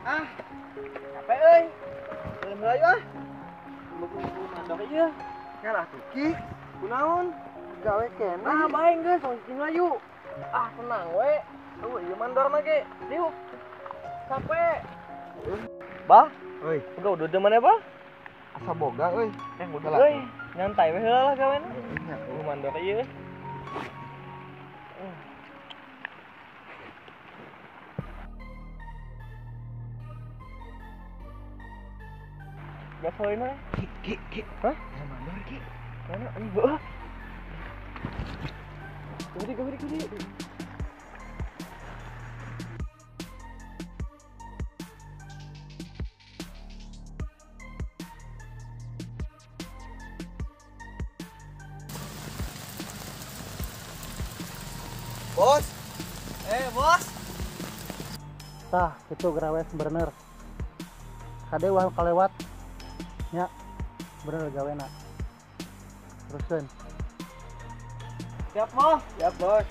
Ah, capek euy. Belum mulai ah. Buru-buru mandor ieu. Ngalah tuh Ki. Kunaon? Gawe keneh. Ah, bae geus langsung layu. Ah, tenang we. Eueuh ieu mandorna ge. Diuk. Capek. Bah, euy, udah udah di mana, Bah? Asa boga euy. Udah euy. Nyantai we heula lah gawena. Nya, mandor ieu. Gasoin we. Ki, Ki, Ki. Hah? Mandor Ki. Mana? Heuh. Gede, gede, gede. Bos. Bos. Tah, itu gawe bener. Kade wah kalewat. Nya, bener gawena. Terusin. Siap, Bos. Siap, Bos.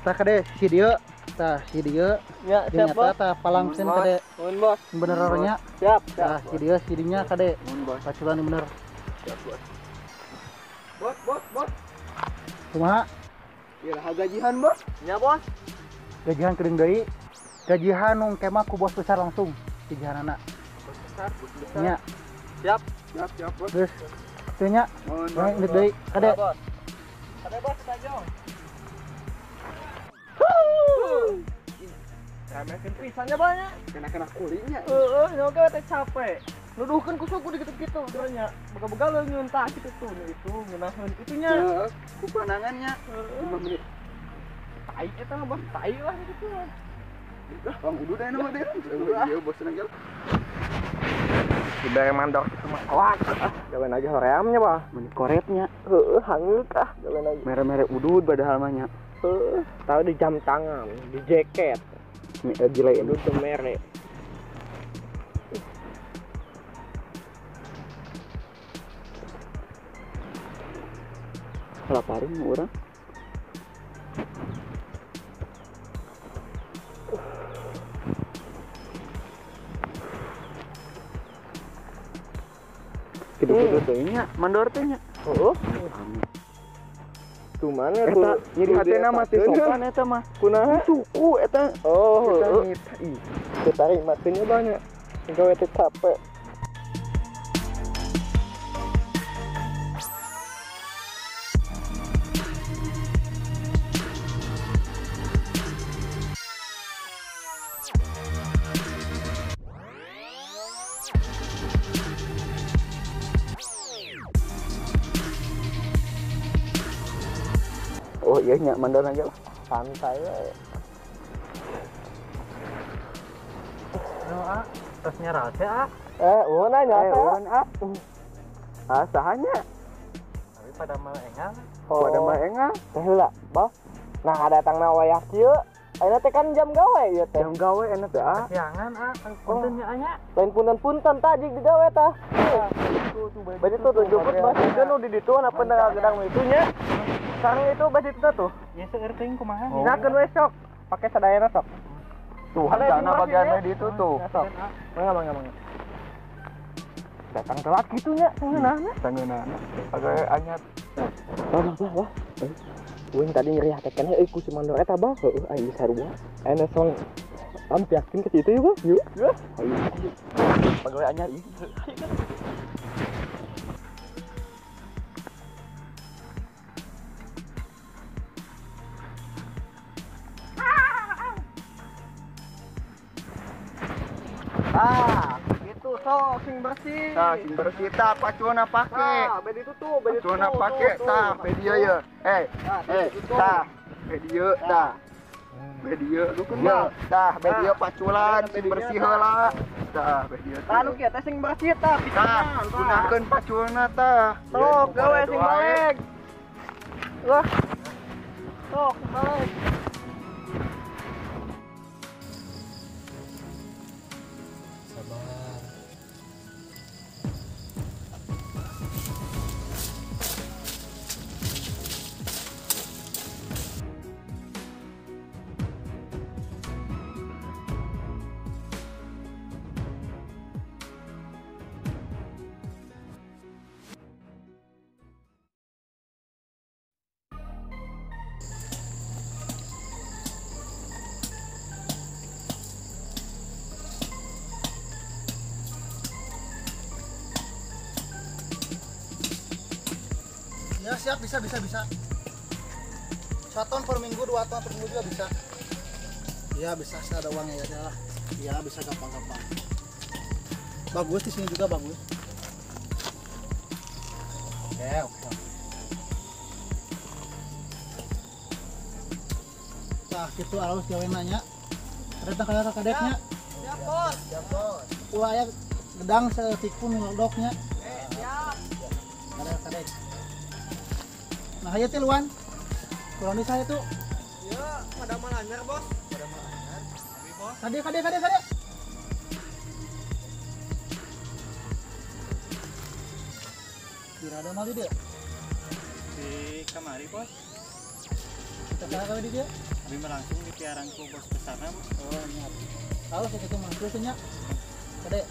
Tah kade si dieu, tah si dieu. Ya, siap, Bos. Tah palangkeun kade. Nuhun, Bos. Bener nya. Siap, siap. Tah si dieu si dinya kade. Nuhun, Bos. Paculan bener. Siap, Bos. Bos, bos, bos. Kumaha? Iraha gajihan, Bos. Nya, Bos. Gajihan keudeung deui. Gajihan nu kemah ku bos besar langsung gajihanana. Bos besar, bos besar. Nya. Siap. Siap, siap, Bos. Geus. Teu nya. Nuhun, Bos. Deui. Kade. Bos. Kade, Bos, tajong. Ramekeun pisan nya banyak. Kena-kena kulinya. Heeh, nyoga teh capek. Nuduhkeun ku suku digitu-gitu nya. Boga-boga leungeun tah kitu tuh, nu itu ngeunaheun kitu nya. Heeh, ku panangannya 5 menit. Tai eta mah, Bos, tai lah kitu. Udah, Bang udah dah nama teh. Ieu bos senang jalan. Dibere mandor kitu mah kuat. Gawe lagi horeamnya, Bah. Menit koretnya. Heeh, hangeut ah gawe lagi. Mere-mere udud padahal mah nya. Heeh, tahu di jam tangan, di jaket. Gila ini. Udud teu mere. Kelaparan orang. Hidup-hidup teh nya, mandor teh nya. Heeh. Cuman eta nyeri hatena mah teh sopan eta mah. Kunaha? Suku eta. Oh, heeh. Ih, ditarik matinya banyak. Gawe teh capek. Oh iya nya mandor aja lah. Santai we. Nu ah, tos nyerah teh ah. Eueun nya eueun ah. Ah sahanya. Tapi pada mah engal. Oh. Pada mah engal. Teh heula, Bah. Nah, datangna wayah kieu. Ayeuna teh kan jam gawe ieu teh. Jam gawe enak teh ah. Siangan ah, punten nya nya. Lain punten-punten tah jig digawe tah. Baju tuh jemput Mas itu nu di ditu apa gedang itu nya. Sareng itu baju itu tuh. Ya seueur teuing kumaha. Dinakeun we sok. Pake sadayana sok. Tuh, sana bagian mah di itu tuh. Sok. Mangga mangga mangga. Datang telat kitu nya sangeunahna. Sangeunahna. Pagawe anyar. Bah bah bah. Uing tadi nyeri hate keneh euy ku si mandor eta bah. Heueuh aing sarua. Ayeuna song am yakin ke situ ya, Bah. Yuk. Ayo. Pagawe anyar ieu. Ah, gitu sok sing bersih. Tah, sing bersih tah pacuana pake. Tah, bedi itu tuh, bedi itu. Pacuana pake tah, bedi ieu. Tah, bedi ieu tah. Bedi ieu. Tah, bedi ieu paculan sing bersih heula. Tah, bedi ieu. Tah nu kieu teh sing bersih tah, tah, gunakeun paculna tah. Sok gawe sing balik. Wah. Sok balik. Sabar. Siap, bisa. 1 ton per minggu, 2 ton per minggu juga bisa. Ya bisa, saya ada uangnya ya lah. Ya bisa gampang-gampang. Bagus di sini juga bagus. Oke. Nah, gitu alus gawe nanya. Ternyata kayak kadeknya. Siap, Bos. Siap, Bos. Ulah aya gedang saeutik pun ngodoknya. Siap. Kadek. Nah, hayu teh luan. Kurang di saya tuh. Ya, pada anyar, Bos. Pada anyar. Abi, Bos. Kade. Kira ada mali dia. Di kamari, Bos. Kita kira di dia. Abi langsung di piaran ku bos besarnya, Bos. Oh, nya. Kalau segitu mah terus nya. Kade.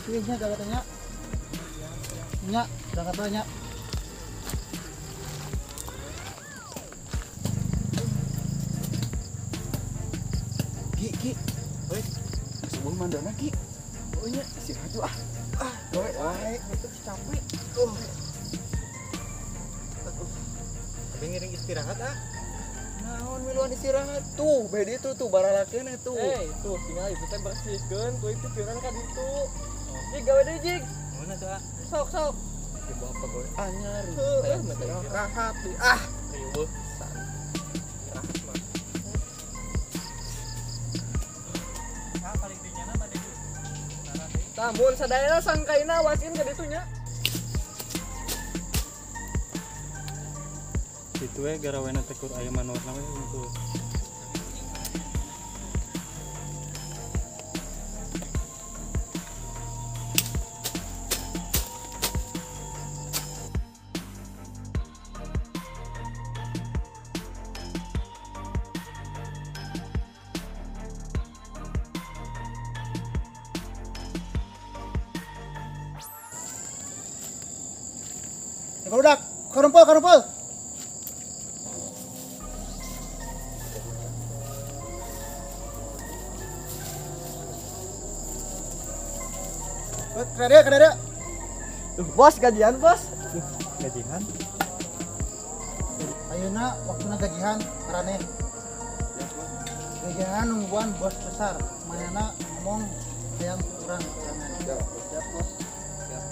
Nya gawe tanya. Nya, berangkat nya. Ki. Hoi. Sebelum mandana, Ki. Oh nya, istirahat tuh ah. Ah, gawe wae, itu capek. Abi ngiring istirahat ah. Naon miluan istirahat tuh, beda itu tuh baralakeun tuh. Tuh tinggal itu teh bersihkeun ku itu piuran ka ditu. Jig gawe deui, Jig. Mana tuh ah? Sok. Di bapak gawe anyar. Heeh, istirahat ah. Riweuh pisan. Istirahat mah. Ah, paling dinyana bade. Tah mun sadayana sangkaina wasin ka ditu nya. Itu we garawena teh kur aya manorna we untuk. Ya barudak, karumpul. Kade. Bos, gajian, Bos. Gajian. Ayeuna waktuna gajian maraneh. Gajian nungguan bos besar. Manehna ngomong hayang kurang kurangan. Siap, Bos. Siap.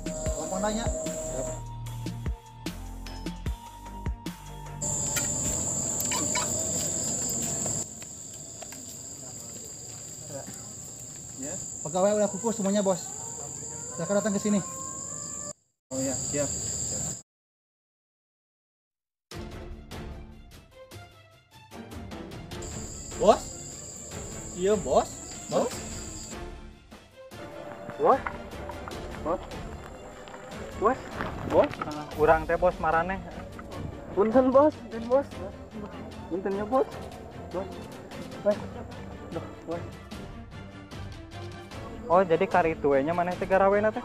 Telepon nanya. Ya. Pegawai udah kukuh semuanya, Bos. Silakan datang ke sini. Oh ya, siap. Bos? Iya, Bos. Bos? Bos? Bos? Bos? Bos? Urang teh bos maraneh. Punten, Bos. Punten, Bos. Puntennya, Bos. Bos. Bos. Duh, Bos. Oh, jadi kari itu we nya maneh teh garawena teh.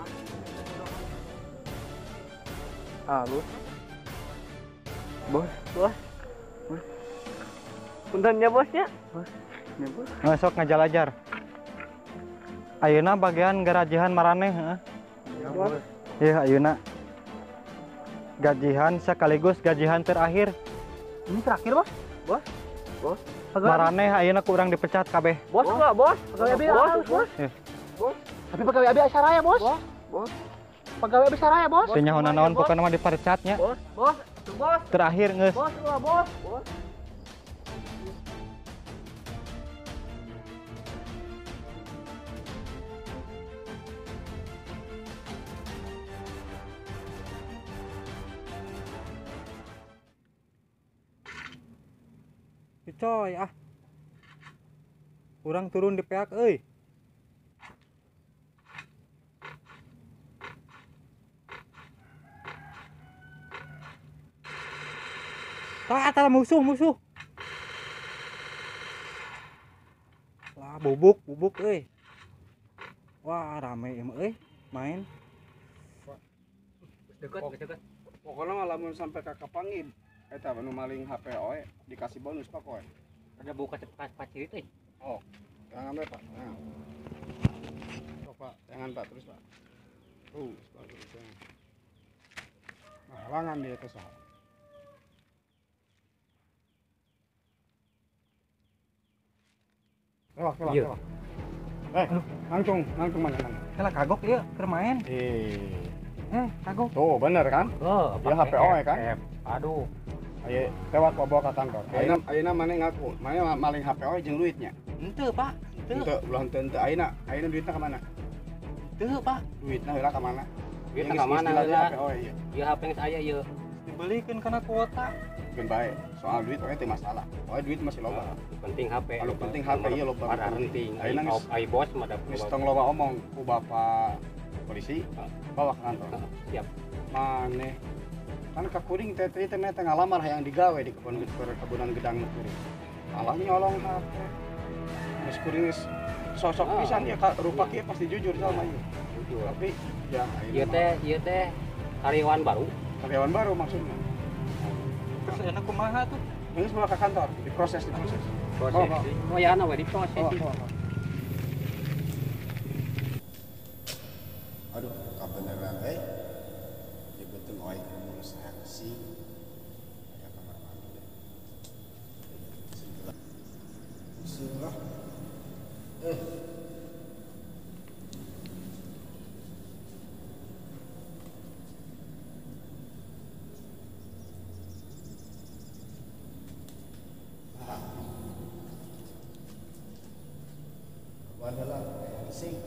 Halus. Bos, bos. Bos. Puntennya, Bosnya. Bos. Ya, Bos. Nah, sok ngajalajar. Ayeuna bagian garajihan maraneh heeh. Ya, Bos. Iya, ayeuna. Gajihan sekaligus gajihan terakhir. Ini terakhir, Bos? Bos. Bos. Maraneh ayeuna ku urang dipecat kabeh. Bos enggak, Bos? Pegawai abi Bos, halus, Bos. Iya. Bos. Tapi pegawai abi saraya, Bos. Bos. Pegawai abi saraya, Bos. Teu nyaho naon pokona mah dipecat nya. Bos, Bos, tuh, Bos. Terakhir geus. Bos, ulah, Bos. Bos. Coy ah. Urang turun di peak euy. Tah tah musuh. Lah bubuk euy. Wah, rame ieu mah euy main. Dekat. Pokoknya mah lamun sampai ka kapanggih eta nu maling HP oe dikasih bonus pak oe. Ada buka cepat pacirit euy. Oh, Jangan Pak. Nah. Sok Pak, jangan Pak terus Pak. Terus Pak terus. Nah, halangan dia teh saha. Kelak, kelak, kelak. Langsung, langsung mana mana. Kelak kagok ieu keur main. Kagok. Tuh, bener kan? Oh, dia HP oe kan? Aduh. Ayo, tewak bawa ke kantor. Ayeuna ayeuna maneh ngaku, maneh maling HP oe jeung duitnya. Henteu, Pak. Henteu. Henteu, ulah henteu henteu ayeuna, ayeuna duitna ka mana? Henteu, Pak. Duitna heula ka mana? Duitna ka mana heula? HP oe ieu. Ieu HP geus aya ieu. Dibelikeun kana kuota. Keun bae. Soal duit oe teu masalah. Oe duit masih loba. Penting HP. Kalau penting HP ieu loba. Penting. Ayeuna geus ai bos mah da. Geus tong loba omong ku bapak polisi, bawa ke kantor. Siap. Maneh kan ka kuring teh teh teh ngalamar hayang digawe di kebun perkebunan gedang kuring. Malah nyolong HP. Geus kuring geus sosok pisan ya ka rupa kieu pasti jujur sama ieu. Jujur. Tapi ya ieu teh karyawan baru. Karyawan baru maksudnya. Terus enak kumaha tuh? Geus bawa ke kantor, diproses, diproses. Proses. Oh ya, we diproses. Aduh, kabeneran euy. Ieu beuteung oe kudu sanksi. Aya kamar mandi deh. Bismillah. Wadalah, sing.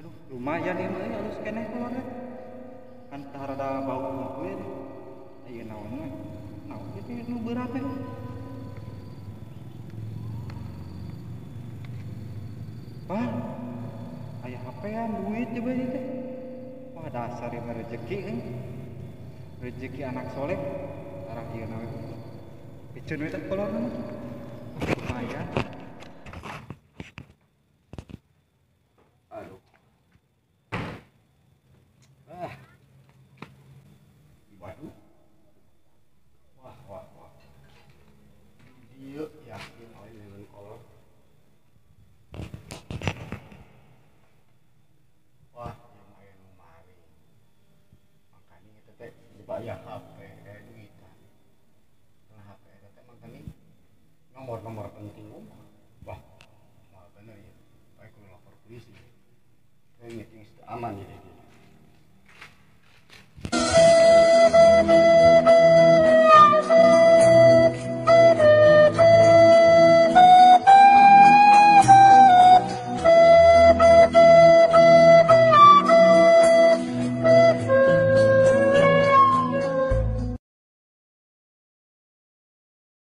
Aduh, lumayan ini halus keneh kolornya. Kan rada bau kumpul ya. Ieu naon we? Naon ieu teh nu berat teh. Wah, aya HP-an duit coba ieu teh. Wah, dasar ieu mah rezeki euy. Rezeki anak soleh. Arah ieu na we. Piceun we teh kolorna mah. Lumayan. Aduh. Waduh. Wah, wah, wah. Dia yakin oe neungeun kolor. Wah, ieu mah aya nu maling. Mangkani eta teh dibayar HP duitan. Karena HP eta teh mangkani nomor-nomor penting mah. Wah, mah bener ieu. Bae kudu lapor polisi. Kayaknya aman jadi.